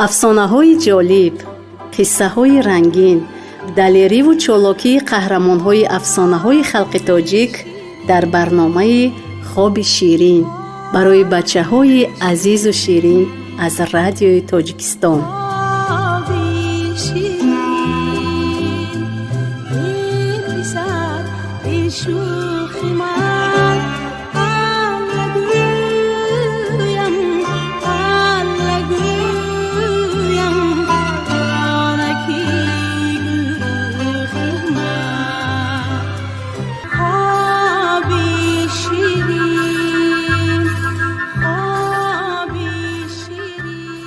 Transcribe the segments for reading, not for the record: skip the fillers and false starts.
Афсонаҳои ҷолиб, қиссаҳои рангин, далериву чолокии қаҳрамонҳои афсонаҳои халқи тоҷик дар барномаи «Хоби ширин» барои бачаҳои азизу ширин аз Радиои Тоҷикистон. Хоби ширин, эй писар, эй шӯхи ман, Алла гӯям, Алла гӯям, ҷонаки гулрухи ман. Хоби ширин, хоби ширин.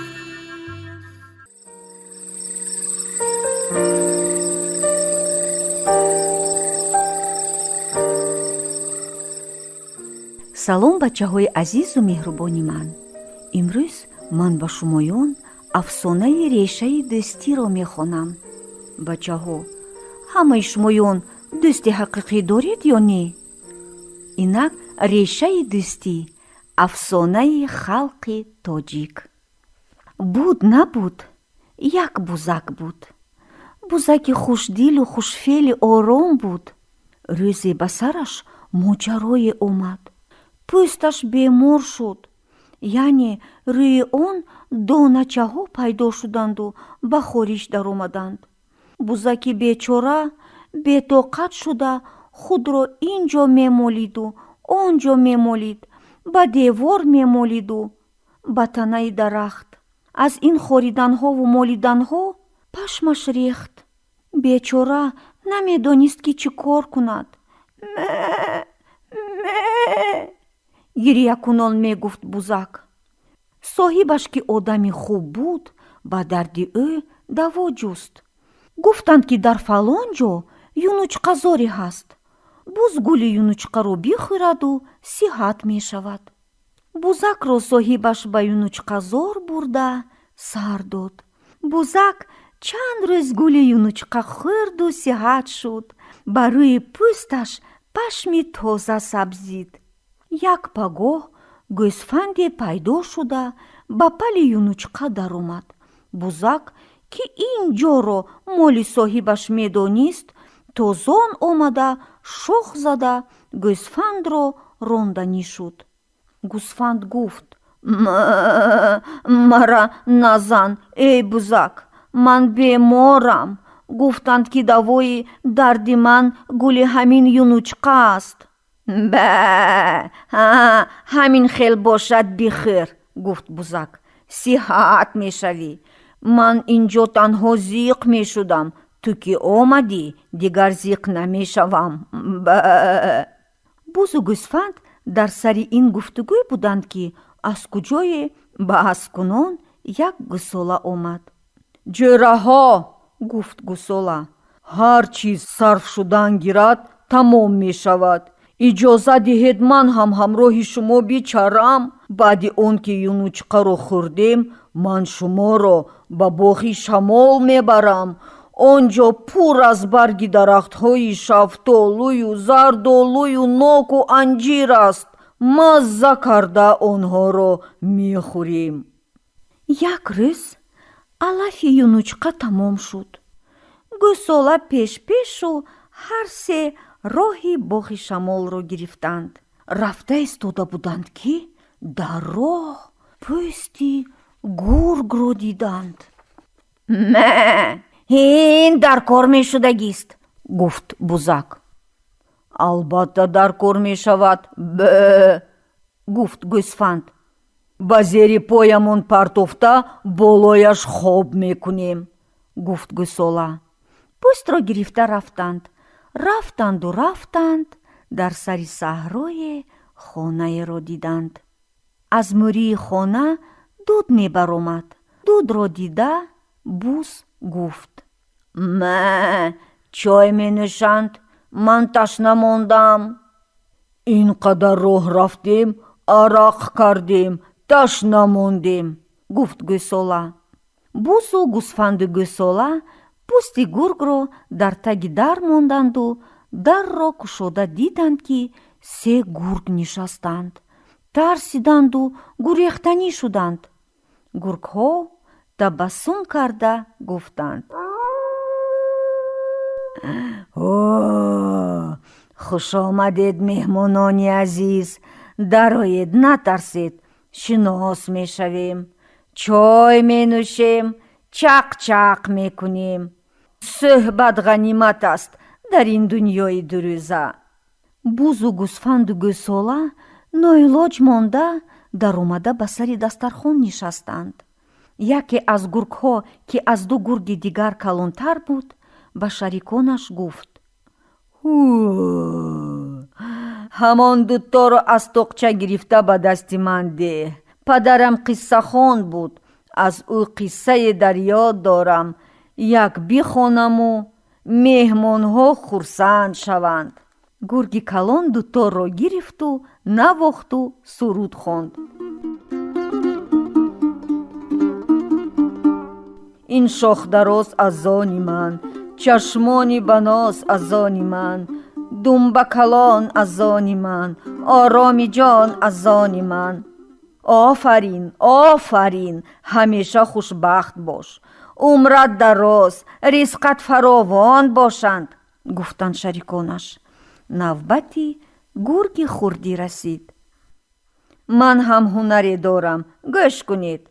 Салом, бачаҳои азизу меҳрубони ман! Имрӯз ман ба шумоён афсонаи «Решаи дӯстиро» мехонам. Бачаҳо, ҳамаи шумоён дӯсти ҳақиқӣ доред ё не? Инак, «Решаи дӯстӣ», афсонаи халқи тоҷик. Буд, набуд, як бузак буд. Бузаки хушдилу хушфеъли ором буд. Рӯзе ба сараш моҷарое омад: пӯсташ бемор шуд, яъне рӯи он доначаҳо пайдо шуданду ба хориш даромаданд. Бузаки бечора бетоқат шуда, худро ин ҷо мемолиду он ҷо мемолид, ба девор мемолиду ба танаи дарахт. Аз ин хориданҳову молиданҳо пашмаш рехт. Бечора намедонист, ки чӣ кор кунад. «Ме, ме», гирьякунон мегуфт бузак. Соҳибаш, ки одами хуб буд, ба дарди ӯ даво ҷуст. Гуфтанд, ки дар фалон ҷо юнучқазоре ҳаст, буз гули юнучқаро бихӯраду сиҳат мешавад. Бузакро соҳибаш ба юнучқазор бурда сар дод. Бузак чанд рӯз гули юнучқа хӯрду сиҳат шуд, ба рӯи пӯсташ пашми тоза сабзид. Як пагоҳ гӯсфанде пайдо шуда, ба пали юнучқа даромад. Бузак, ки ин ҷоро моли соҳибаш медонист, тозон омада, шох зада, гӯсфандро ронданӣ шуд. Гӯсфанд гуфт: «Мара назан, эй бузак, ман беморам. Гуфтанд, ки давои дарди ман гули ҳамин юнучқа аст». «Ба, ҳамин хел бошад, бихӯр», гуфт бузак, «сиҳат мешавӣ. Ман инҷо танҳо зиқ мешудам, ту ки омадӣ, дигар зиқ намешавам. Ба». Бузу гӯсфанд дар сари ин гуфтугӯй буданд, ки аз куҷое баҳскунон як гӯсола омад. «Ҷӯраҳо», гуфт гӯсола, «ҳар чиз сарф шудан гирад, тамом мешавад. Иҷоза диҳед, ман ҳам ҳамроҳи шумо бичарам. Баъди он ки юнучқаро хӯрдем, ман шуморо ба боғи шамол мебарам. Он ҷо пур аз барги дарахтҳои шафтолую зардолую ноку анҷир аст. Мазза карда онҳоро мехӯрем». Як рӯз алафи юнучқа тамом шуд. Гӯсола пешпешу ҳар се роҳи боғи шамолро гирифтанд. Рафта истода буданд, ки дар роҳ пӯсти гургро диданд. «Мә, ин дар кор мешудагист», гуфт бузак. «Албатта, дар кор мешавад, б», гуфт гӯсфанд. «Ба зери поямон партофта, болояш хоб мекунем», гуфт гӯсола. Пӯстро гирифта рафтанд. Рафтанду рафтанд, дар сари саҳрое хонаеро диданд. Аз мӯрии хона дуд мебаромад. Дудро дида, буз гуфт: «Мә, чой менӯшанд, ман ташна мондам. Ин қадар роҳ рафтем, арақ кардем, ташна мондем», гуфт гӯсола. Бузу гӯсфанду гӯсола пӯсти гургро дар таги дар монданду дарро кушода диданд, ки се гург нишастанд. Тарсиданду гурехтанӣ шуданд. Гургҳо Табассум карда гуфтанд: «Хушомадед, меҳмонони азиз, дароед, натарсед, шинос мешавем, чой менӯшем, чақ-чақ мекунем. Суҳбат ғанимат аст дар ин дунёи дурӯза». Бузу гӯсфанду гӯсола ноилоҷ монда, даромада ба сари дастархон нишастанд. Яке аз гургҳо, ки аз ду гурги дигар калонтар буд, ба шариконаш гуфт: «Ҳамон дуторо аз тоқча гирифта ба дасти ман деҳ. Падарам қиссахон буд, аз ӯ қиссае дар ёд дорам, як бихонаму меҳмонҳо хурсанд шаванд». Гурги калон дуторро гирифту навохту суруд хонд: «Ин шохдароз аз они ман, чашмони баноз аз они ман, думбакалон аз они ман, ороми ҷон аз они ман». «Офарин, офарин, ҳамеша хушбахт бош, умрат дароз, ризқат фаровон бошанд», гуфтанд шариконаш. Навбати гурги хурдӣ расид. «Ман ҳам ҳунаре дорам, гӯш кунед»,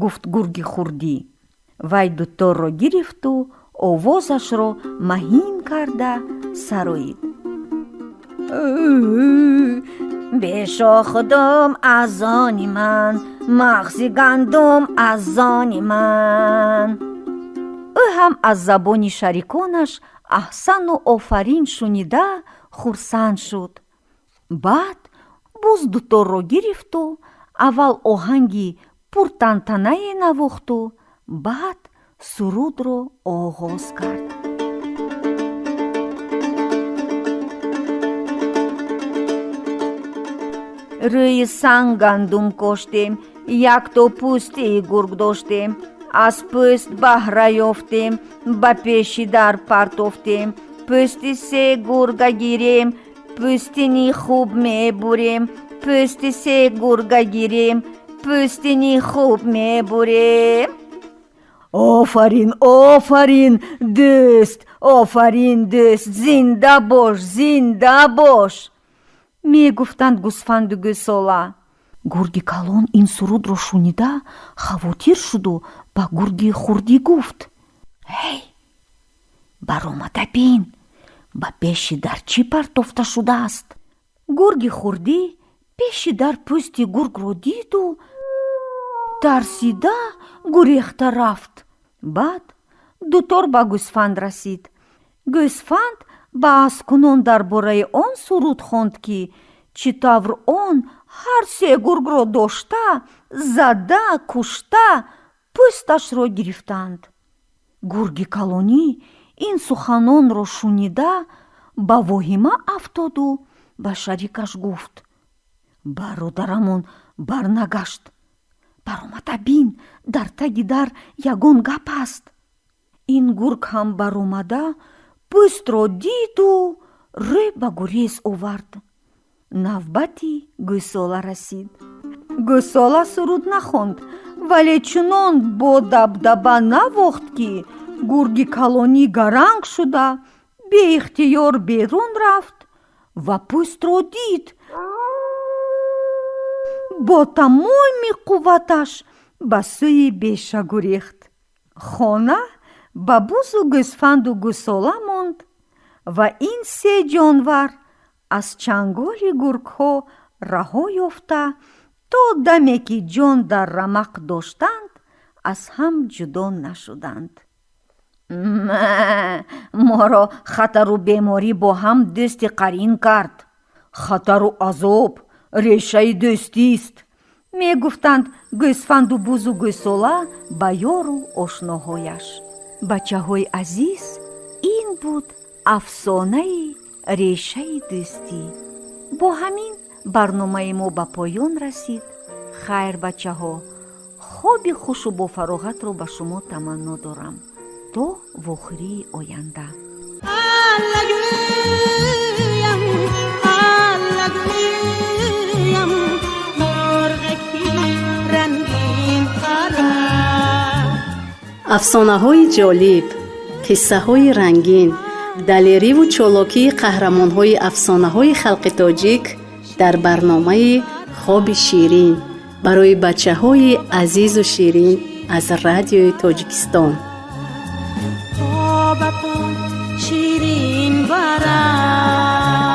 гуфт гурги хурдӣ. Вай дуторро гирифту овозашро маҳин карда сароид: «Бешохудум аз они ман, мағзи гандум аз они ман». Ӯ ҳам аз забони шариконаш аҳсану офарин шунида хурсанд шуд. Баъд боз дуторро гирифту аввал оҳанги пуртантанае навохту баъд сурудро оғоз кард: «Рӯи санг гандум коштем, якто пӯстии гург доштем, аз пӯст баҳра ёфтем, ба пеши дар партофтем, пӯсти се гурга гирем, пӯстини хуб мебурем, пӯсти се гурга гирем, пӯстини хуб мебурем». «Офарин, офарин, дӯст, офарин, дӯст, зинда бош, зинда бош», мегуфтанд гӯсфанду гӯсола. Гурги калон ин сурудро шунида хавотир шуду ба гурги хурдӣ гуфт: «Ҳей, баромада бин, ба пеши дар чӣ партофта шудааст». Гурги хурдӣ пеши дар пӯсти гургро диду тарсида гурехта рафт. Баъд дутор ба гӯсфанд расид. Гӯсфанд баҳскунон дар бораи он суруд хонд, ки чӣ тавр он ҳар се гургро дошта, зада, кушта, пӯсташро гирифтанд. Гурги калонӣ ин суханонро шунида ба воҳима афтоду ба шарикаш гуфт: «Бародарамон барнагашт, баромада бин, дар таги дар ягон гап аст». Ин гург ҳам баромада пӯстро диду рӯй ба гурез овард. Навбати гӯсола расид. Гӯсола суруд нахонд, вале чунон бо дабдаба навохт, ки гурги калонӣ гаранг шуда беихтиёр берун рафт ва пӯстро дид. Бо тамоми қувваташ ба сӯи беша гурехт. Хона ба бузу гӯсфанду гӯсола монд ва ин се ҷонвар аз чанголи гургҳо раҳо ёфта, то даме ки ҷон дар рамақ доштанд, аз ҳам ҷудо нашуданд. «Моро хатару беморӣ бо ҳам дӯсти қарин кард. Хатару азоб решаи дӯстист», мегуфтанд гӯсфанду бузу гӯсола ба ёру ошноҳояш. Бачаҳои азиз, ин буд афсонаи решаи дӯстӣ. Бо ҳамин барномаи мо ба поён расид. Хайр, бачаҳо, хоби хушу бофароғатро ба шумо таманно дорам. То вохӯрии оянда. Аллагӯям, аллагӯям, мурғаки рангин парад. Афсонаҳои ҷолиб, қиссаҳои рангин, далериву чолокии қаҳрамонҳои афсонаҳои халқи тоҷик дар барномаи «Хоби ширин» барои бачаҳои азизу ширин аз Радиои Тоҷикистон. Хобатон ширин барад.